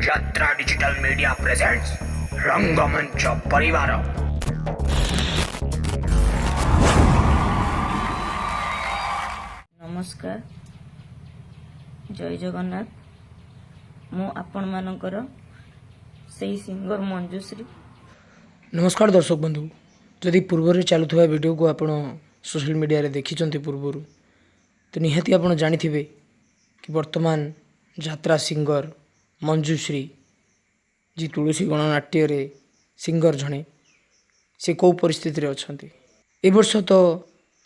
ଯାତ୍ରା digital media presents ରଙ୍ଗମଞ୍ଚ ପରିବାର। ନମସ୍କାର, ଜୟ ଜଗନ୍ନାଥ। ମୁଁ ଆପଣମାନଙ୍କର ସେଇ ସିଙ୍ଗର ମଞ୍ଜୁଶ୍ରୀ। ନମସ୍କାର ଦର୍ଶକ ବନ୍ଧୁ, ଯଦି ପୂର୍ବରେ ଚାଲୁଥିବା ଭିଡ଼ିଓକୁ ଆପଣ ସୋସିଆଲ ମିଡ଼ିଆରେ ଦେଖିଛନ୍ତି ପୂର୍ବରୁ, ତ ନିହାତି ଆପଣ ଜାଣିଥିବେ କି ବର୍ତ୍ତମାନ ଯାତ୍ରା ସିଙ୍ଗର ମଞ୍ଜୁଶ୍ରୀ, ଯିଏ ତୁଳସୀ ଗଣନାଟ୍ୟରେ ସିଙ୍ଗର ଜଣେ, ସେ କେଉଁ ପରିସ୍ଥିତିରେ ଅଛନ୍ତି। ଏ ବର୍ଷ ତ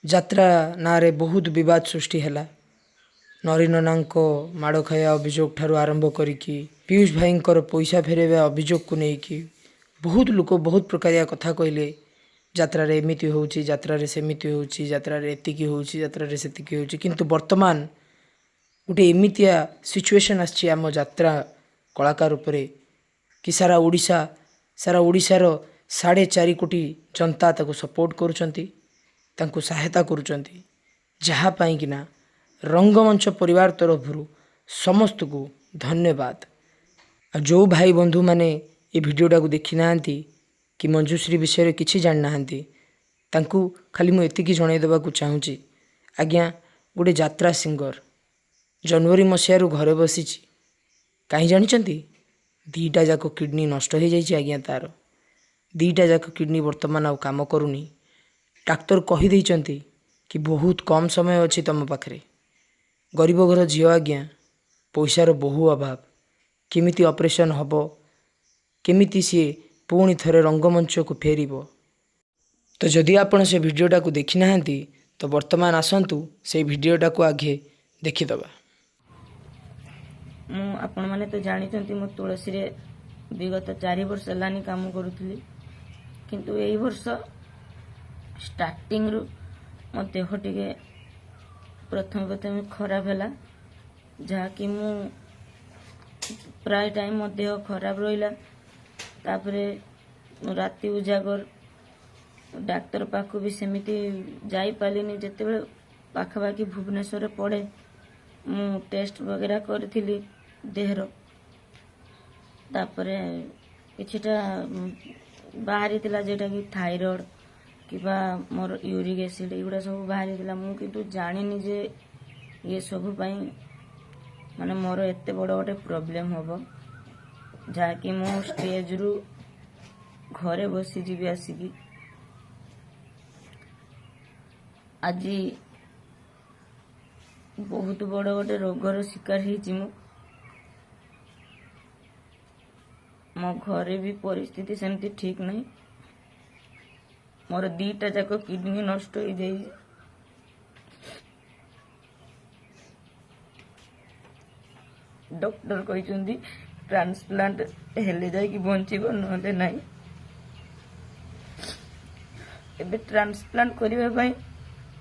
ଯାତ୍ରା ନାଁରେ ବହୁତ ବିବାଦ ସୃଷ୍ଟି ହେଲା। ନରୀନନାଙ୍କ ମାଡ଼ ଖାଇବା ଅଭିଯୋଗ ଠାରୁ ଆରମ୍ଭ କରିକି ପୀୟୁଷ ଭାଇଙ୍କର ପଇସା ଫେରାଇବା ଅଭିଯୋଗକୁ ନେଇକି ବହୁତ ଲୋକ ବହୁତ ପ୍ରକାରିଆ କଥା କହିଲେ। ଯାତ୍ରାରେ ଏମିତି ହେଉଛି, ଯାତ୍ରାରେ ସେମିତି ହେଉଛି, ଯାତ୍ରାରେ ଏତିକି ହେଉଛି, ଯାତ୍ରାରେ ସେତିକି ହେଉଛି। କିନ୍ତୁ ବର୍ତ୍ତମାନ ଗୋଟେ ଏମିତିଆ ସିଚୁଏସନ୍ ଆସିଛି ଆମ ଯାତ୍ରା କଳାକାର ଉପରେ କି ସାରା ଓଡ଼ିଶା, ସାରା ଓଡ଼ିଶାର 4.5 କୋଟି ଜନତା ତାକୁ ସପୋର୍ଟ କରୁଛନ୍ତି, ତାଙ୍କୁ ସହାୟତା କରୁଛନ୍ତି, ଯାହା ପାଇଁକିନା ରଙ୍ଗମଞ୍ଚ ପରିବାର ତରଫରୁ ସମସ୍ତଙ୍କୁ ଧନ୍ୟବାଦ। ଆଉ ଯେଉଁ ଭାଇ ବନ୍ଧୁମାନେ ଏ ଭିଡ଼ିଓଟାକୁ ଦେଖିନାହାନ୍ତି କି ମଞ୍ଜୁଶ୍ରୀ ବିଷୟରେ କିଛି ଜାଣିନାହାନ୍ତି, ତାଙ୍କୁ ଖାଲି ମୁଁ ଏତିକି ଜଣାଇ ଦେବାକୁ ଚାହୁଁଛି ଆଜ୍ଞା, ଗୋଟେ ଯାତ୍ରା ସିଙ୍ଗର ଜାନୁଆରୀ ମସିହାରୁ ଘରେ ବସିଛି। କାହିଁ ଜାଣିଛନ୍ତି? ଦୁଇଟା ଯାକ କିଡ଼ନୀ ନଷ୍ଟ ହେଇଯାଇଛି ଆଜ୍ଞା। ତା'ର ଦୁଇଟା ଯାକ କିଡ଼ନୀ ବର୍ତ୍ତମାନ ଆଉ କାମ କରୁନି। ଡାକ୍ତର କହିଦେଇଛନ୍ତି କି ବହୁତ କମ୍ ସମୟ ଅଛି ତୁମ ପାଖରେ। ଗରିବ ଘର ଝିଅ ଆଜ୍ଞା, ପଇସାର ବହୁ ଅଭାବ। କେମିତି ଅପରେସନ୍ ହେବ, କେମିତି ସିଏ ପୁଣି ଥରେ ରଙ୍ଗମଞ୍ଚକୁ ଫେରିବ? ତ ଯଦି ଆପଣ ସେ ଭିଡ଼ିଓଟାକୁ ଦେଖିନାହାନ୍ତି, ତ ବର୍ତ୍ତମାନ ଆସନ୍ତୁ ସେଇ ଭିଡ଼ିଓଟାକୁ ଆଗେ ଦେଖିଦେବା। ମୁଁ ଆପଣମାନେ ତ ଜାଣିଛନ୍ତି, ମୁଁ ତୁଳସୀରେ ବିଗତ 4 ବର୍ଷ ହେଲାଣି କାମ କରୁଥିଲି। କିନ୍ତୁ ଏଇ ବର୍ଷ ଷ୍ଟାର୍ଟିଂରୁ ମୋ ଦେହ ଟିକେ ପ୍ରଥମେ ପ୍ରଥମେ ଖରାପ ହେଲା, ଯାହାକି ମୁଁ ପ୍ରାୟ ଟାଇମ୍ ମୋ ଦେହ ଖରାପ ରହିଲା। ତାପରେ ରାତି ଉଜାଗର, ଡାକ୍ତର ପାଖକୁ ବି ସେମିତି ଯାଇପାରିଲିନି। ଯେତେବେଳେ ପାଖାପାଖି ଭୁବନେଶ୍ୱରରେ ପଡ଼େ, ମୁଁ ଟେଷ୍ଟ ବଗେରା କରିଥିଲି ଦେହର। ତାପରେ କିଛିଟା ବାହାରିଥିଲା, ଯେଉଁଟାକି ଥାଇରଏଡ଼ କିମ୍ବା ମୋର ୟୁରିକ୍ ଏସିଡ଼, ଏଗୁଡ଼ା ସବୁ ବାହାରିଥିଲା। ମୁଁ କିନ୍ତୁ ଜାଣିନି ଯେ ଇଏ ସବୁ ପାଇଁ ମାନେ ମୋର ଏତେ ବଡ଼ ଗୋଟେ ପ୍ରୋବ୍ଲେମ୍ ହେବ, ଯାହାକି ମୁଁ ଷ୍ଟେଜରୁ ଘରେ ବସିଯିବି ଆସିକି। ଆଜି ବହୁତ ବଡ଼ ଗୋଟେ ରୋଗର ଶିକାର ହେଇଛି ମୁଁ। ମୋ ଘରେ ବି ପରିସ୍ଥିତି ସେମିତି ଠିକ୍ ନାହିଁ। ମୋର ଦୁଇଟା ଯାକ କିଡ଼ନୀ ନଷ୍ଟ ହେଇଯାଇଛି। ଡକ୍ଟର କହିଛନ୍ତି ଟ୍ରାନ୍ସପ୍ଲାଣ୍ଟ ହେଲେ ଯାଇକି ବଞ୍ଚିବ, ନହେଲେ ନାହିଁ। ଏବେ ଟ୍ରାନ୍ସପ୍ଲାଣ୍ଟ କରିବା ପାଇଁ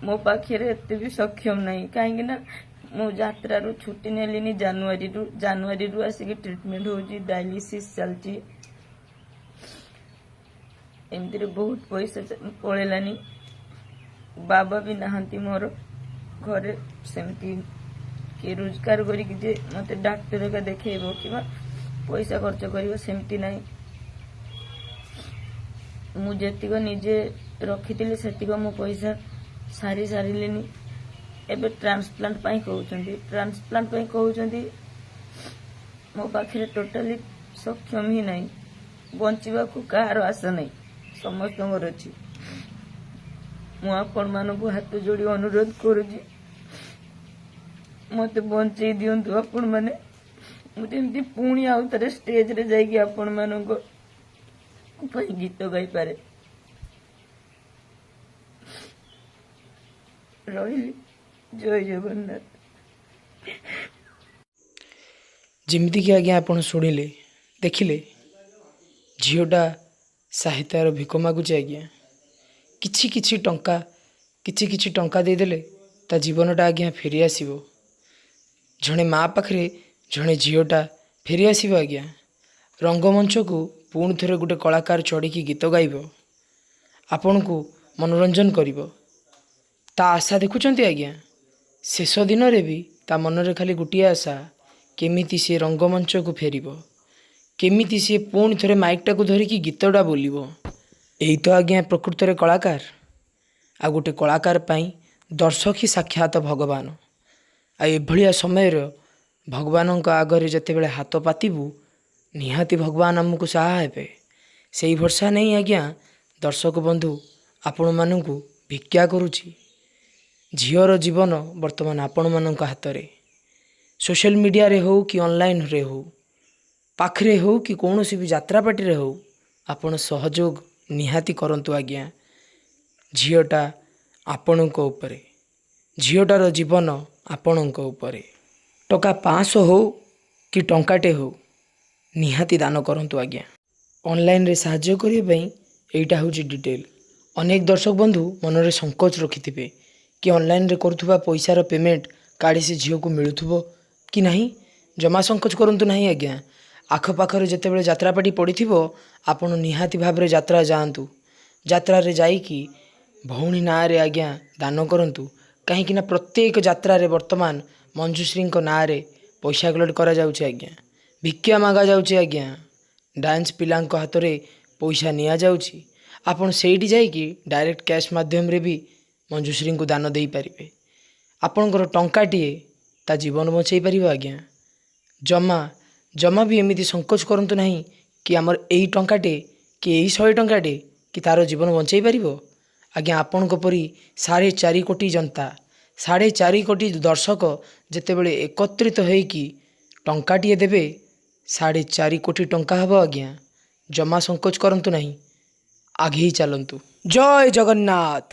ମୋ ପାଖରେ ଏତେ ବି ସକ୍ଷମ ନାହିଁ, କାହିଁକି ନା ମୁଁ ଯାତ୍ରାରୁ ଛୁଟି ନେଲିନି ଜାନୁଆରୀରୁ। ଜାନୁଆରୀରୁ ଆସିକି ଟ୍ରିଟମେଣ୍ଟ ହେଉଛି, ଡାଇଲିସିସ୍ ଚାଲିଛି। ଏମିତିରେ ବହୁତ ପଇସା ପଳେଇଲାନି। ବାବା ବି ନାହାନ୍ତି ମୋର ଘରେ, ସେମିତି କିଏ ରୋଜଗାର କରିକି ଯେ ମୋତେ ଡାକ୍ତର ଏକା ଦେଖେଇବ କିମ୍ବା ପଇସା ଖର୍ଚ୍ଚ କରିବ, ସେମିତି ନାହିଁ। ମୁଁ ଯେତିକ ନିଜେ ରଖିଥିଲି, ସେତିକ ମୁଁ ପଇସା ସାରି ସାରିଲିନି। ଏବେ ଟ୍ରାନ୍ସପ୍ଲାଣ୍ଟ ପାଇଁ କହୁଛନ୍ତି, ଟ୍ରାନ୍ସପ୍ଲାଣ୍ଟ ପାଇଁ କହୁଛନ୍ତି। ମୋ ପାଖରେ ଟୋଟାଲି ସକ୍ଷମ ହିଁ ନାହିଁ। ବଞ୍ଚିବାକୁ କାହାର ଆଶା ନାହିଁ? ସମସ୍ତଙ୍କର ଅଛି। ମୁଁ ଆପଣମାନଙ୍କୁ ହାତ ଯୋଡ଼ି ଅନୁରୋଧ କରୁଛି, ମୋତେ ବଞ୍ଚେଇ ଦିଅନ୍ତୁ ଆପଣମାନେ। ମୁଁ ଯେମିତି ପୁଣି ଆଉ ଥରେ ଷ୍ଟେଜରେ ଯାଇକି ଆପଣମାନଙ୍କ ପାଇଁ ଗୀତ ଗାଇପାରେ। ରହିଲି, ଜୟ ଜଗନ୍ନାଥ। ଯେମିତିକି ଆଜ୍ଞା ଆପଣ ଶୁଣିଲେ, ଦେଖିଲେ, ଝିଅଟା ସାହିତ୍ୟର ଭିକ ମାଗୁଛି ଆଜ୍ଞା। କିଛି କିଛି ଟଙ୍କା, କିଛି କିଛି ଟଙ୍କା ଦେଇଦେଲେ ତା ଜୀବନଟା ଆଜ୍ଞା ଫେରି ଆସିବ। ଜଣେ ମା ପାଖରେ ଜଣେ ଝିଅଟା ଫେରି ଆସିବ ଆଜ୍ଞା। ରଙ୍ଗମଞ୍ଚକୁ ପୁଣି ଥରେ ଗୋଟେ କଳାକାର ଚଢ଼ିକି ଗୀତ ଗାଇବ, ଆପଣଙ୍କୁ ମନୋରଞ୍ଜନ କରିବ। ତା ଆଶା ଦେଖୁଛନ୍ତି ଆଜ୍ଞା? ଶେଷ ଦିନରେ ବି ତା ମନରେ ଖାଲି ଗୋଟିଏ ଆଶା, କେମିତି ସେ ରଙ୍ଗମଞ୍ଚକୁ ଫେରିବ। କେମିତି ସିଏ ପୁଣି ଥରେ ମାଇକ୍ଟାକୁ ଧରିକି ଗୀତଟା ବୋଲିବ। ଏଇ ତ ଆଜ୍ଞା ପ୍ରକୃତରେ କଳାକାର। ଆଉ ଗୋଟେ କଳାକାର ପାଇଁ ଦର୍ଶକ ହିଁ ସାକ୍ଷାତ ଭଗବାନ। ଆଉ ଏଭଳିଆ ସମୟରେ ଭଗବାନଙ୍କ ଆଗରେ ଯେତେବେଳେ ହାତ ପାତିବୁ, ନିହାତି ଭଗବାନ ଆମକୁ ସାହା ହେବେ। ସେଇ ଭରସା ନେଇ ଆଜ୍ଞା ଦର୍ଶକ ବନ୍ଧୁ ଆପଣମାନଙ୍କୁ ଭିକ୍ଷା କରୁଛି। ଝିଅର ଜୀବନ ବର୍ତ୍ତମାନ ଆପଣମାନଙ୍କ ହାତରେ। ସୋସିଆଲ ମିଡ଼ିଆରେ ହେଉ କି ଅନଲାଇନରେ ହେଉ, ପାଖରେ ହେଉ କି କୌଣସି ବି ଯାତ୍ରା ପାର୍ଟିରେ ହେଉ, ଆପଣ ସହଯୋଗ ନିହାତି କରନ୍ତୁ ଆଜ୍ଞା। ଝିଅଟା ଆପଣଙ୍କ ଉପରେ, ଝିଅଟାର ଜୀବନ ଆପଣଙ୍କ ଉପରେ। ଟଙ୍କା 500 ହେଉ କି ଟଙ୍କାଟେ ହେଉ, ନିହାତି ଦାନ କରନ୍ତୁ ଆଜ୍ଞା। ଅନଲାଇନରେ ସାହାଯ୍ୟ କରିବା ପାଇଁ ଏଇଟା ହେଉଛି ଡିଟେଲ୍। ଅନେକ ଦର୍ଶକ ବନ୍ଧୁ ମନରେ ସଙ୍କୋଚ ରଖିଥିବେ କି ଅନଲାଇନରେ କରୁଥିବା ପଇସାର ପେମେଣ୍ଟ କାଳେ ସେ ଝିଅକୁ ମିଳୁଥିବ କି ନାହିଁ। ଜମା ସଙ୍କୋଚ କରନ୍ତୁ ନାହିଁ ଆଜ୍ଞା। ଆଖପାଖରେ ଯେତେବେଳେ ଯାତ୍ରା ପାର୍ଟି ପଡ଼ିଥିବ, ଆପଣ ନିହାତି ଭାବରେ ଯାତ୍ରା ଯାଆନ୍ତୁ। ଯାତ୍ରାରେ ଯାଇକି ଭଉଣୀ ନାଁରେ ଆଜ୍ଞା ଦାନ କରନ୍ତୁ, କାହିଁକିନା ପ୍ରତ୍ୟେକ ଯାତ୍ରାରେ ବର୍ତ୍ତମାନ ମଞ୍ଜୁଶ୍ରୀଙ୍କ ନାଁରେ ପଇସା କଲେକ୍ଟ କରାଯାଉଛି ଆଜ୍ଞା, ଭିକ୍ଷା ମାଗାଯାଉଛି ଆଜ୍ଞା, ଡ୍ୟାନ୍ସ ପିଲାଙ୍କ ହାତରେ ପଇସା ନିଆଯାଉଛି। ଆପଣ ସେଇଠି ଯାଇକି ଡାଇରେକ୍ଟ କ୍ୟାସ୍ ମାଧ୍ୟମରେ ବି ମଞ୍ଜୁଶ୍ରୀଙ୍କୁ ଦାନ ଦେଇପାରିବେ। ଆପଣଙ୍କର ଟଙ୍କାଟିଏ ତା ଜୀବନ ବଞ୍ଚେଇ ପାରିବ ଆଜ୍ଞା। ଜମା ଜମା ବି ଏମିତି ସଙ୍କୋଚ କରନ୍ତୁ ନାହିଁ କି ଆମର ଏଇ ଟଙ୍କାଟେ କି ଏଇ 100 ଟଙ୍କାଟେ କି ତା'ର ଜୀବନ ବଞ୍ଚେଇ ପାରିବ। ଆଜ୍ଞା, ଆପଣଙ୍କ ପରି 4.5 କୋଟି ଜନତା, 4.5 କୋଟି ଦର୍ଶକ ଯେତେବେଳେ ଏକତ୍ରିତ ହେଇକି ଟଙ୍କାଟିଏ ଦେବେ, 4.5 କୋଟି ଟଙ୍କା ହେବ ଆଜ୍ଞା। ଜମା ସଙ୍କୋଚ କରନ୍ତୁ ନାହିଁ, ଆଗେଇ ଚାଲନ୍ତୁ। ଜୟ ଜଗନ୍ନାଥ।